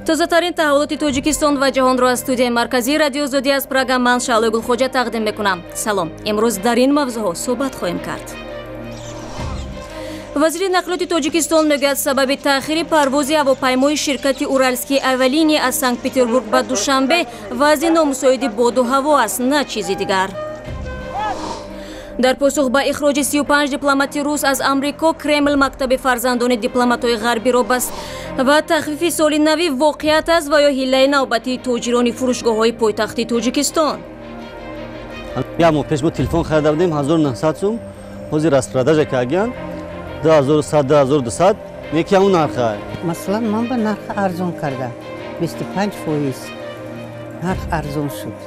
Тозатарин таҳаввулоти Тоҷикистон ва ҷаҳонро аз студияи марказии Радиои Озодӣ аз Прага ман Шаълои Гулхоҷа тақдим мекунам. Салом. Имрӯз дар ин мавзӯъҳо суҳбат хоҳем кард. Вазири нақлиёти Тоҷикистон мегӯяд, сабаби таъхири парвози ҳавопаймои ширкати Уральские авиалинии аз Санкт-Петербург ба Душанбе вазъи номусоиди боду ҳаво аст, на чизи дигар. Дар посух ба ихроҷи 35 дипломати рус аз Амрико, Кремл мактаби фарзандони дипломатҳои ғарбиро баст ва тахфифи соли навӣ воқеият аст ва ё ҳиллаи навбатии тоҷирони фурӯшгоҳҳои пойтахти Тоҷикистон. Як моҳ пеш мо телефон харида будем 1900 сум, ҳозир распродажа кардагиянд 2100, 2200, неки ҳамун нарха. Масалан, ман ба нарх арзон карда, 25% нарх арзон шуд.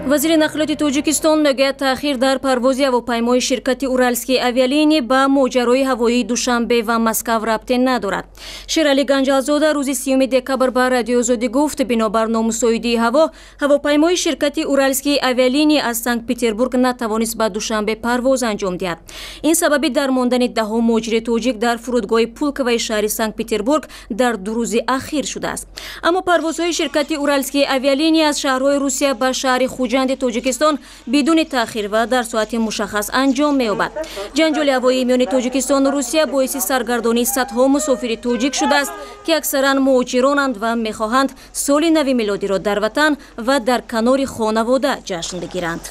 Вазири нақлиёти Тоҷикистон мегӯяд, таъхир дар парвози ҳавопаймои ширкати Уральские авиалинии ба моҷарои ҳавоии Душанбе ва Москав рабте надорад. Шералӣ Ганҷалзода рӯзи 30 декабр ба Радиои Озодӣ гуфт, бинобар номусоидии ҳаво ҳавопаймои ширкати Уральские авиалинии аз Санкт-Петербург натавонист ба Душанбе парвоз анҷом диҳад. Ин сабаби дармондани даҳо муҳоҷири тоҷик дар фурудгоҳи Пулковаи шаҳри Санкт-Петербург дар 2 рӯзи ахир шудааст. Аммо парвозҳои ширкати Уральские авиалинии аз шаҳрҳои Русия ба шаҳри Хуҷанди Тоҷикистон бидуни таъхир ва дар соати мушаххас анҷом меёбад. Ҷанҷоли ҳавоии миёни Тоҷикистону Русия боиси саргардонии садҳо мусофири тоҷик шудааст, ки аксаран муҳоҷиронанд ва мехоҳанд соли нави милодиро дар ватан ва дар канори хонавода ҷашн бигиранд.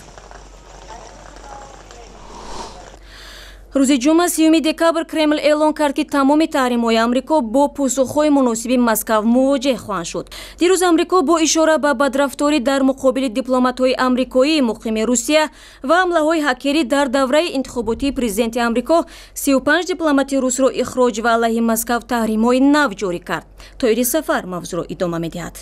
Рӯзи ҷумъа 30 декабр Кремл эълон кард, ки тамоми таҳримҳои Амрико бо посухҳои муносиби Москав мувоҷеҳ хоҳанд шуд. Дирӯз Амрико бо ишора ба бадрафторӣ дар муқобили дипломатҳои амрикоӣ муқими Русия ва ҳамлаҳои ҳакерӣ дар давраи интихоботии президенти Амрико 35 дипломати русро ихроҷ ва алайҳи Москав таҳримҳои нав ҷорӣ кард. Тоири Сафар мавзӯъро идома медиҳад.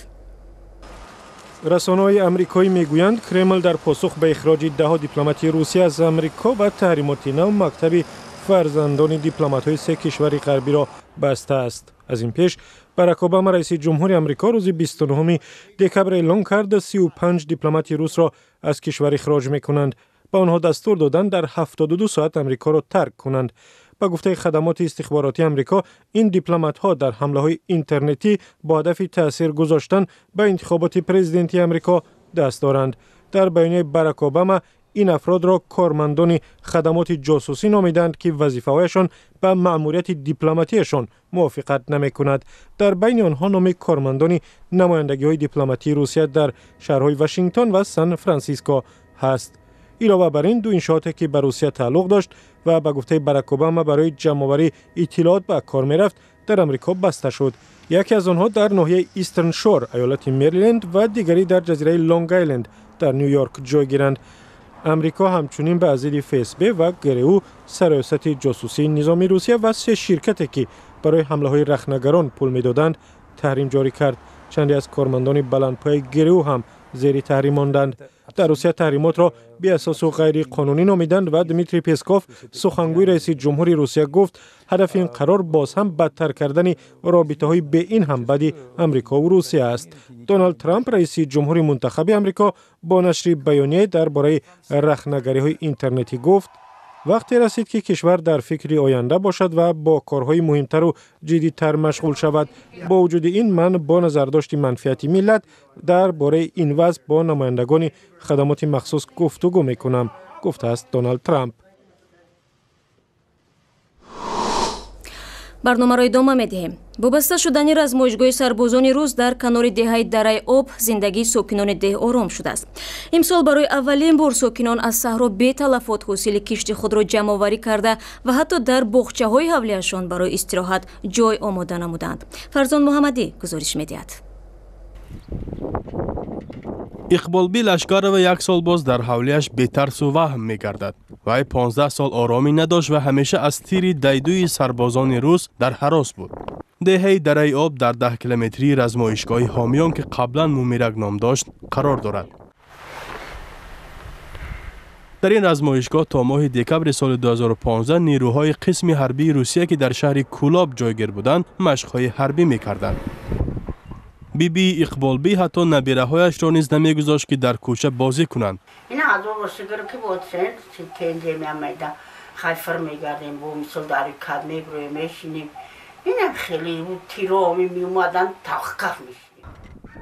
Расонаҳои амрикоӣ мегӯянд, Кремл дар посух ба ихроҷи даҳо дипломати Русия аз Амрико ва таҳримоти нав мактаби фарзандони дипломатҳои се кишвари ғарбиро бастааст. Аз ин пеш Барак Обама, раиси ҷумҳури Амрико, рӯзи 29 декабр эълон кард, 35 дипломати русро аз кишвар ихроҷ мекунанд. Ба онҳо дастур доданд дар 72 соат Амрикоро тарк кунанд. Ба гуфтаи хадамоти истихборотии Амрико, ин дипломатҳо дар ҳамлаҳои интернетӣ бо ҳадафи таъсир гузоштан ба интихоботи президентии Амрико даст доранд. Дар баёнияи Барак Обама ин афродро кормандони хадамоти ҷосусӣ номиданд, ки вазифаҳояшон ба маъмурияти дипломатияшон мувофиқат намекунад. Дар байни онҳо номи кормандони намояндагиҳои дипломатии Русия дар шаҳрҳои Вашингтон ва Сан Франсиско ҳаст. Илова бар ин, ду иншооте ки ба Русия тааллуқ дошт ва ба гуфтаи Барак Обама барои ҷамъоварии иттилоот ба кор мерафт, дар Амрико баста шуд. Яке аз онҳо дар ноҳияи Истерн Шор, аёлати Мериленд, ва дигаре дар ҷазираи Лонг Айленд дар Ню Йорк ҷой гиранд. Амрико ҳамчунин ба азиди ФСБ ва ГРУ, сароясати ҷосусии низоми Русия ва се ширкате ки барои ҳамлаҳои рахнагарон пул медоданд, таҳрим ҷорӣ кард. Чанде аз кормандони баландпояи ГРУ ҳам зери таҳрим монданд. Дар Русия таҳримотро беасосу ғайриқонунӣ номиданд ва Дмитрий Песков, сухангӯи раиси ҷумҳури Русия, гуфт ҳадафи ин қарор боз ҳам бадтар кардани робитаҳои беин ҳам бади Амрикову Русия аст. Доналд Трамп, раиси ҷумҳури мунтахаби Амрико, бо нашри баёнияе дар бораи рахнагариҳои интернетӣ гуфт, вақте расид ки кишвар дар фикри оянда бошад ва бо корҳои муҳимтару ҷиддитар машғул шавад. Бо вуҷуди ин, ман бо назардошти манфиати миллат дар бораи ин вазъ бо намояндагони хадамоти махсус гуфтугӯ мекунам, гуфтааст Доналд Трамп. Барномаро идома медиҳем. Бо баста шудани размоишгоҳи сарбозони рус дар канори деҳаи Дараи Об зиндагии сокинони деҳ ором шудааст. Имсол барои аввалин бор сокинон аз саҳро беталафот ҳосили кишти худро ҷамъоварӣ карда ва ҳатто дар боғчаҳои ҳавлиашон барои истироҳат ҷой омода намуданд. Фарзон Муҳаммадӣ гузориш медиҳад. Иқболби Лашкарова як сол боз дар ҳавлиаш бетарсу ваҳм мегардад. Вай 15 сол оромӣ надошт ва ҳамеша аз тири дайдуи сарбозони рус дар ҳарос буд. Деҳаи Дараи Об дар 10 километрии размоишгоҳи ҳомиён, ки қаблан Мумирак ном дошт, қарор дорад. Дар ин размоишгоҳ то моҳи декабри соли 2015 нерӯҳои қисми ҳарбии Русия, ки дар шаҳри Кулоб ҷойгир буданд, машқҳои ҳарбӣ мекарданд. Биби Иқболбӣ ҳатто набираҳояшро низ намегузошт, ки дар кӯча бозӣ кунанд. Хайфир мегардем, бо мисол дар кад меброем, мешинем. Инам хеле тироми меомадан, тахкаф мешид.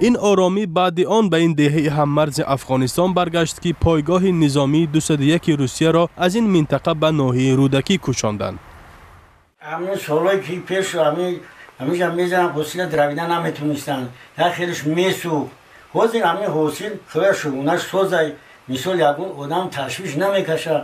Ин оромӣ баъди он ба ин деҳаи ҳаммарзи Афғонистон баргашт, ки пойгоҳи низомии 201 Русияро аз ин минтақа ба ноҳияи Рӯдакӣ кӯчонданд. Ҳамин солҳое ки пеш ҳамиҷа мезанам, ҳосила дравида наметонистанд, як хелеш месӯхт. Ҳозир ҳамин ҳосил худо шукронаш созай, мисол ягон одам ташвиш намекаша,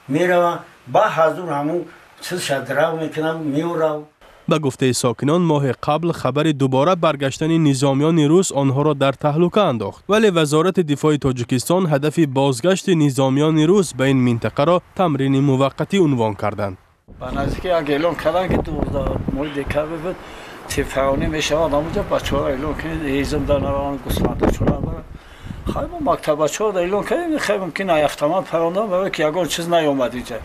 мерава ба ҳазур ҳамун чизша драв мекунав, меорав. Ба гуфтаи сокинон, моҳи қабл хабари дубора баргаштани низомиёни рус онҳоро дар таҳлука андохт, вале Вазорати дифои Тоҷикистон ҳадафи бозгашти низомиёни рус ба ин минтақаро тамрини муваққатӣ унвон карданд. Ба наздики як эълон карданд, ки 12 моҳи декабр буд, тирпаронӣ мешавад ҳамонҷо, бачаҳоро эълон кунед, ҳезум дар нараванд, гӯсфандачора баранд. Хай, мо мактаббачаҳоро эълон кардем, хай, мумкин ай автомат парондан, барое ки ягон чиз наёмад инҷа,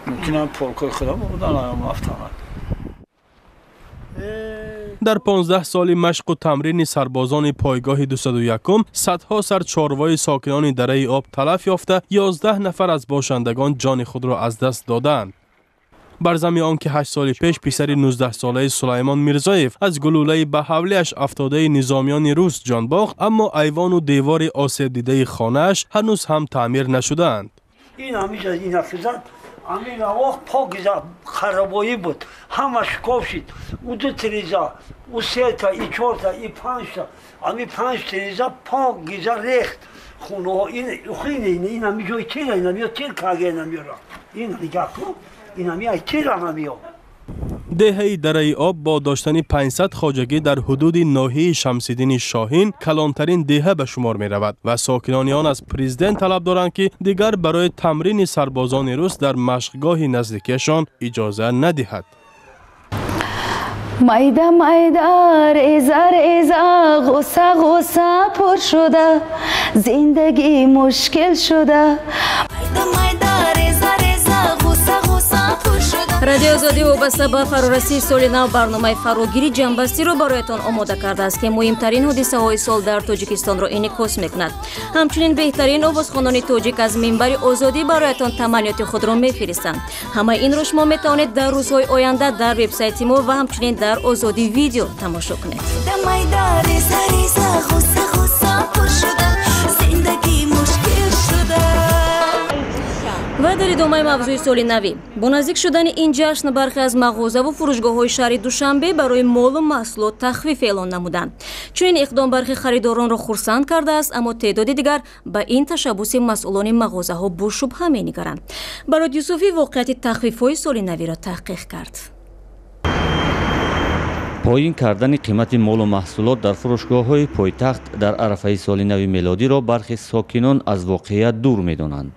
мумкин ам полкои худам будан автомат. Дар 15 соли машқу тамрини сарбозони пойгоҳи 201 садҳо сар чорвои сокинони Дараи Об талаф ёфта, 11 нафар аз бошандагон ҷони худро аз даст додаанд. Бар зами он ки 8 соли пеш писари 19-солаи Сулаймон Мирзоев аз гулӯлаи ба ҳавлиаш афтодаи низомиёни рус ҷон бохт, аммо айвону девори осебдидаи хонааш ҳанӯз ҳам таъмир нашудаанд. Ин ҳамиҷа ина хизад, ҳамин вақт пок харабоӣ буд, ҳама шикоф шид. Ӯ ду тиреза, ӯ сета, и чорта, и панҷта, ҳамин панҷ тиреза пок гиза рехт. Хонаҳо ин ин ҳами ҷои тира, ин ҳамиё тир карга, ин ҳамиёра ин нигаҳ кун, ин ҳами ай тира ҳамиё. Деҳаи Дараи Об бо доштани 500 хоҷагӣ дар ҳудуди ноҳияи Шамсиддини Шоҳин калонтарин деҳа ба шумор меравад ва сокинони он аз президент талаб доранд, ки дигар барои тамрини сарбозони рус дар машқгоҳи наздикиашон иҷоза надиҳад. Майда майда, реза реза, ғусса ғусса пур шуда, зиндагӣ мушкил шуда. Майда реза реза, ғусса ғусса пур шуда. Радиои Озодӣ вобаста ба фарорасии соли нав барномаи фарогири ҷамъбастиро бароятон омода кардааст, ки муҳимтарин ҳодисаҳои сол дар Тоҷикистонро инъикос мекунад. Ҳамчунин беҳтарин овозхонони тоҷик аз минбари Озодӣ бароятон таманниёти худро мефиристанд. Ҳамаи инро шумо метавонед дар рӯзҳои оянда дар вебсайти мо ва ҳамчунин дар Озодӣ видео тамошо кунед. Майда реза реза, ғусса ғусса пур шуда, зиндагӣ мушкил шуда. Ва дар идомаи мавзӯи соли навӣ, бо наздик шудани ин ҷашн бархе аз мағозаву фурӯшгоҳҳои шаҳри Душанбе барои молу маҳсулот тахфиф эълон намуданд. Чунин иқдом бархе харидоронро хурсанд кардааст, аммо теъдоди дигар ба ин ташаббуси масъулони мағозаҳо бо шубҳа менигаранд. Барод Юсуфӣ воқеияти тахфифҳои соли навиро таҳқиқ кард. Поин кардани қимати молу маҳсулот дар фурӯшгоҳҳои пойтахт дар арафаи соли нави мелодиро бархе сокинон аз воқеият дур медонанд.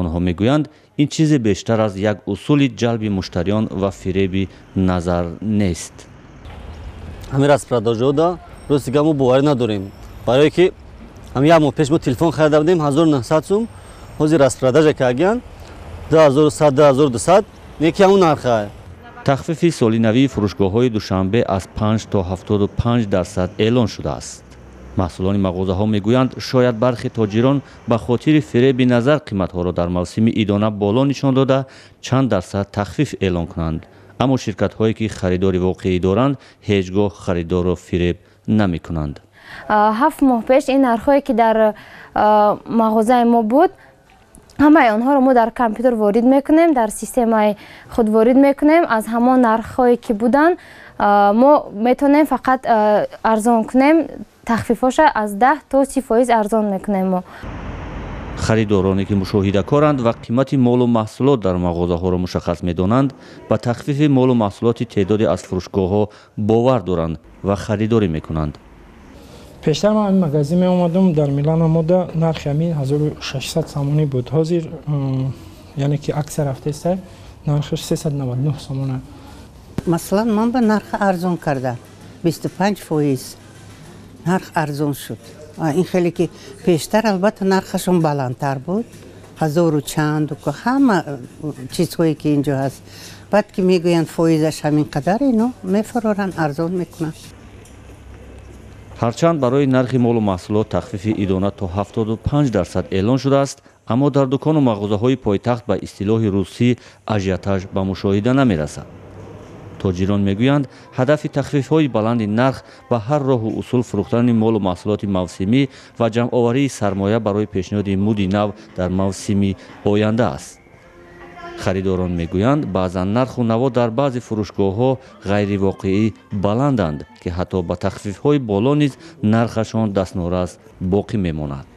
Онҳо мегӯянд, ин чизе бештар аз як усули ҷалби муштариён ва фиреби назар нест. Ҳамин распродажода рости гап мо боварӣ надорем, барое ки ҳамин як моҳ пеш мо телефон харида будем 1900 сум, ҳозир распродажа кардагиянд 2100, 2200, не ки ҳамун нарха. Тахфифи соли навии фурӯшгоҳҳои Душанбе аз 5 то 75% эълон шудааст. Маҳсулони мағозаҳо мегӯянд, шояд бархе тоҷирон ба хотири фиреби назар қиматҳоро дар мавсими идона боло нишон дода, чанд дарсад тахфиф эълон кунанд, аммо ширкатҳое ки харидори воқеӣ доранд, ҳеҷ гоҳ харидорро фиреб намекунанд. 7 моҳ пеш ин нархҳое ки дар мағозаи мо буд, ҳамаи онҳоро мо дар компютер ворид мекунем, дар системаи худ ворид мекунем. Аз ҳамон нархҳое ки буданд, мо метавонем фақат арзон кунем, тахфифоша аз 10 то 30% арзон мекунем мо. Харидороне ки мушоҳидакоранд ва қимати молу маҳсулот дар мағозаҳоро мушаххас медонанд, ба тахфифи молу маҳсулоти теъдоде аз фурӯшгоҳҳо бовар доранд ва харидорӣ мекунанд. Пештар ман ин магазин меомадам, дар Милано мода нархи ҳамин 1600 сомонӣ буд. Ҳозир, яъне ки аксия рафтеста, нархаш 399 сомона. Масалан, ман ба нарх арзон карда, 25% нарх арзон шуд. Ин хеле ки пештар албатта нархашон баландтар буд, ҳазору чанду ҳама чизҳое ки инҷо ҳаст. Баъд ки мегӯянд фоизаш ҳамин қадар, ино мефуроранд, арзон мекунанд. Ҳарчанд барои нархи молу маҳсулот тахфифи идона то 75% эълон шудааст, аммо дар дукону мағозаҳои пойтахт ба истилоҳи русӣ ажиотаж ба мушоҳида намерасад. Тоҷирон мегӯянд, ҳадафи тахфифҳои баланди нарх ба ҳар роҳу усул фурӯхтани молу маҳсулоти мавсимӣ ва ҷамъоварии сармоя барои пешниҳоди муди нав дар мавсими оянда аст. Харидорон мегӯянд, баъзан нарху наво дар баъзе фурӯшгоҳҳо ғайривоқеӣ баланданд, ки ҳатто ба тахфифҳои боло низ нархашон дастнорас боқӣ мемонад.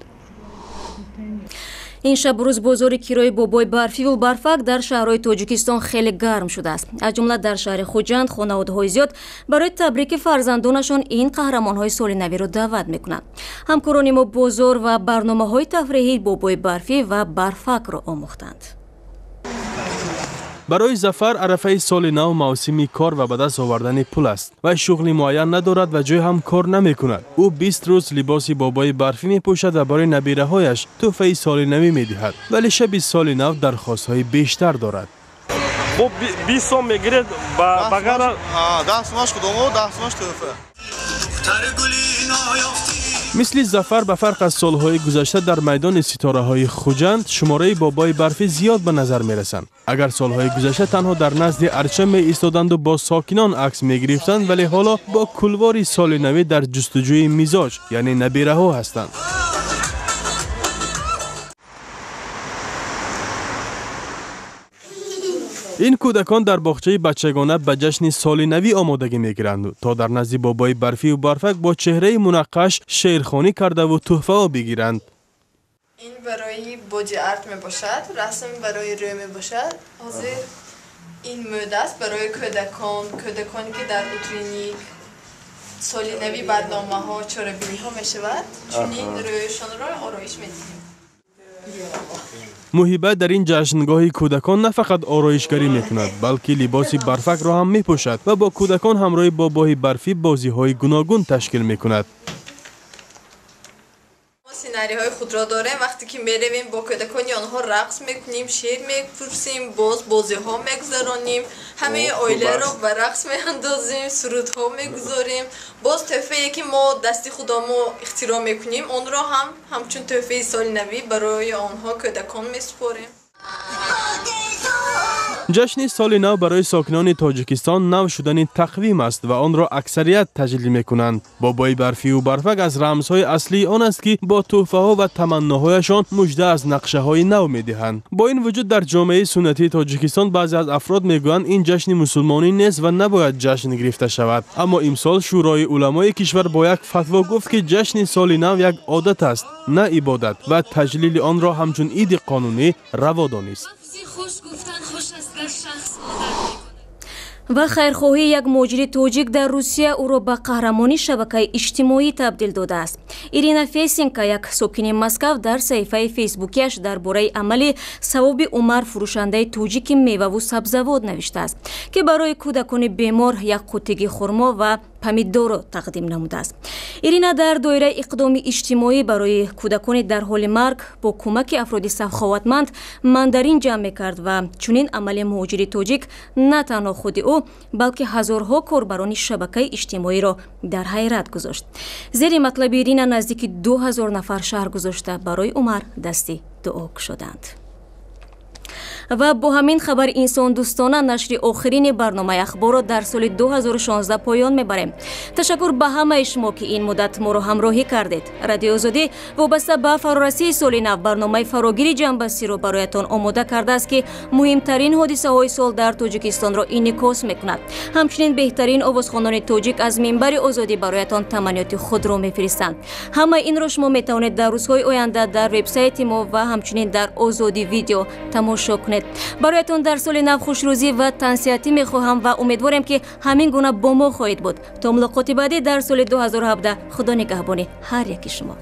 Ин шабу рӯз бозори кирои бобои барфиву барфак дар шаҳрҳои Тоҷикистон хеле гарм шудааст. Аз ҷумла дар шаҳри Хуҷанд хонаводаҳои зиёд барои табрики фарзандонашон ин қаҳрамонҳои соли навиро даъват мекунанд. Ҳамкорони мо бозор ва барномаҳои тафриҳии бобои барфӣ ва барфакро омӯхтанд. Барои Зафар арафаи соли нав мавсими кор ва ба даст овардани пул аст. Вай шуғли муайян надорад ва ҷой ҳам кор намекунад. Ӯ 20 рӯз либоси бобои барфӣ мепӯшад ва барои набираҳояш тӯҳфаи соли навӣ медиҳад. Вале шаби соли нав дархостҳои бештар дорад. Бо 20 сом мегиред ба ғайр 10 сомаш худомо, 10 сомаш тӯҳфа. Мисли Зафар ба фарқ аз солҳои гузашта дар майдони ситораҳои Хуҷанд шумораи бобои барфӣ зиёд ба назар мерасанд. Агар солҳои гузашта танҳо дар назди арча меистоданду бо сокинон акс мегирифтанд, вале ҳоло бо кулвори соли навӣ дар ҷустуҷӯи мизоҷ, яъне набираҳо ҳастанд. Ин кӯдакон дар боғчаи бачагона ба ҷашни соли навӣ омодагӣ мегиранд, то дар назди бобои барфиву барфак бо чеҳраи мунаққаш шеърхонӣ кардаву тӯҳфаҳо бигиранд. Ин барои боди арт мебошад, расм барои рӯ мебошад. Ҳозир ин мӯд аст барои кӯдакон, кӯдаконе ки дар утренник соли нави барномаҳо, чорабиниҳо мешавад, чунин рӯяшонро ороиш медиҳем. Муҳиба дар ин ҷашнгоҳи кӯдакон на фақат ороишгарӣ мекунад, балки либоси барфакро ҳам мепӯшад ва бо кӯдакон ҳамроҳи бобои барфӣ бозиҳои гуногун ташкил мекунад. Мо сценариҳои худро дорем. Вақте ки меравем бо кӯдакони онҳо рақс мекунем, шеър мепурсем, боз бозиҳо мегузаронем, ҳамаи оиларо ба рақс меандозем, сурудҳо мегузорем. Боз тӯҳфае ки мо дасти худомо ихтироъ мекунем, онро ҳам ҳамчун тӯҳфаи соли навӣ барои онҳо кӯдакон месупорем. Ҷашни соли нав барои сокинони Тоҷикистон нав шудани тақвим аст ва онро аксарият таҷлил мекунанд. Бобои барфиву барфак аз рамзҳои аслии он аст, ки бо тӯҳфаҳо ва таманноҳояшон мужда аз нақшаҳои нав медиҳанд. Бо ин вуҷуд дар ҷомеаи суннатии Тоҷикистон баъзе аз афрод мегӯянд, ин ҷашни мусулмонӣ нест ва набояд ҷашн гирифта шавад. Аммо имсол Шӯрои уламои кишвар бо як фатво гуфт, ки ҷашни соли нав як одат аст, на ибодат, ва таҷлили онро ҳамчун иди қонунӣ раво донист. Ва хайрхоҳии як муҳоҷири тоҷик дар Русия ӯро ба қаҳрамони шабакаи иҷтимоӣ табдил додааст. Ирина Фесенко, як сокини Москав, дар саҳифаи фейсбукиаш дар бораи амали савоби Умар, фурӯшандаи тоҷики меваву сабзавот, навиштааст, ки барои кӯдакони бемор як қуттиги хурмо ва помидорро тақдим намудааст. Ирина дар доираи иқдоми иҷтимоӣ барои кӯдакони дар ҳоли марг бо кӯмаки афроди саховатманд мандарин ҷамъ мекард ва чунин амали муҳоҷири тоҷик на танҳо худи ӯ, балки ҳазорҳо корбарони шабакаи иҷтимоиро дар ҳайрат гузошт. Зери матлаби Ирина наздики 2000 нафар шаҳр гузошта барои Умар дасти дуо кушоданд. Ва бо ҳамин хабари инсондӯстона нашри охирини барномаи ахборро дар соли 2016 поён мебарем. Ташаккур ба ҳамаи шумо, ки ин муддат моро ҳамроҳӣ кардед. Радиои Озодӣ вобаста ба фарорасии соли нав барномаи фарогири ҷамъбастиро бароятон омода кардааст, ки муҳимтарин ҳодисаҳои сол дар Тоҷикистонро инъикос мекунад. Ҳамчунин беҳтарин овозхонони тоҷик аз минбари озодӣ бароятон таманниёти худро мефиристанд. Ҳамаи инро шумо метавонед дар рӯзҳои оянда дар вебсайти мо ва ҳамчунин дар Озодӣ видео тамошо кунед. Бароятон дар соли нав хушрӯзӣ ва тансиҳатӣ мехоҳам ва умедворем, ки ҳамин гуна бо мо хоҳед буд. То мулоқоти баъдӣ дар соли 2017 Худо нигаҳбони ҳар яки шумо.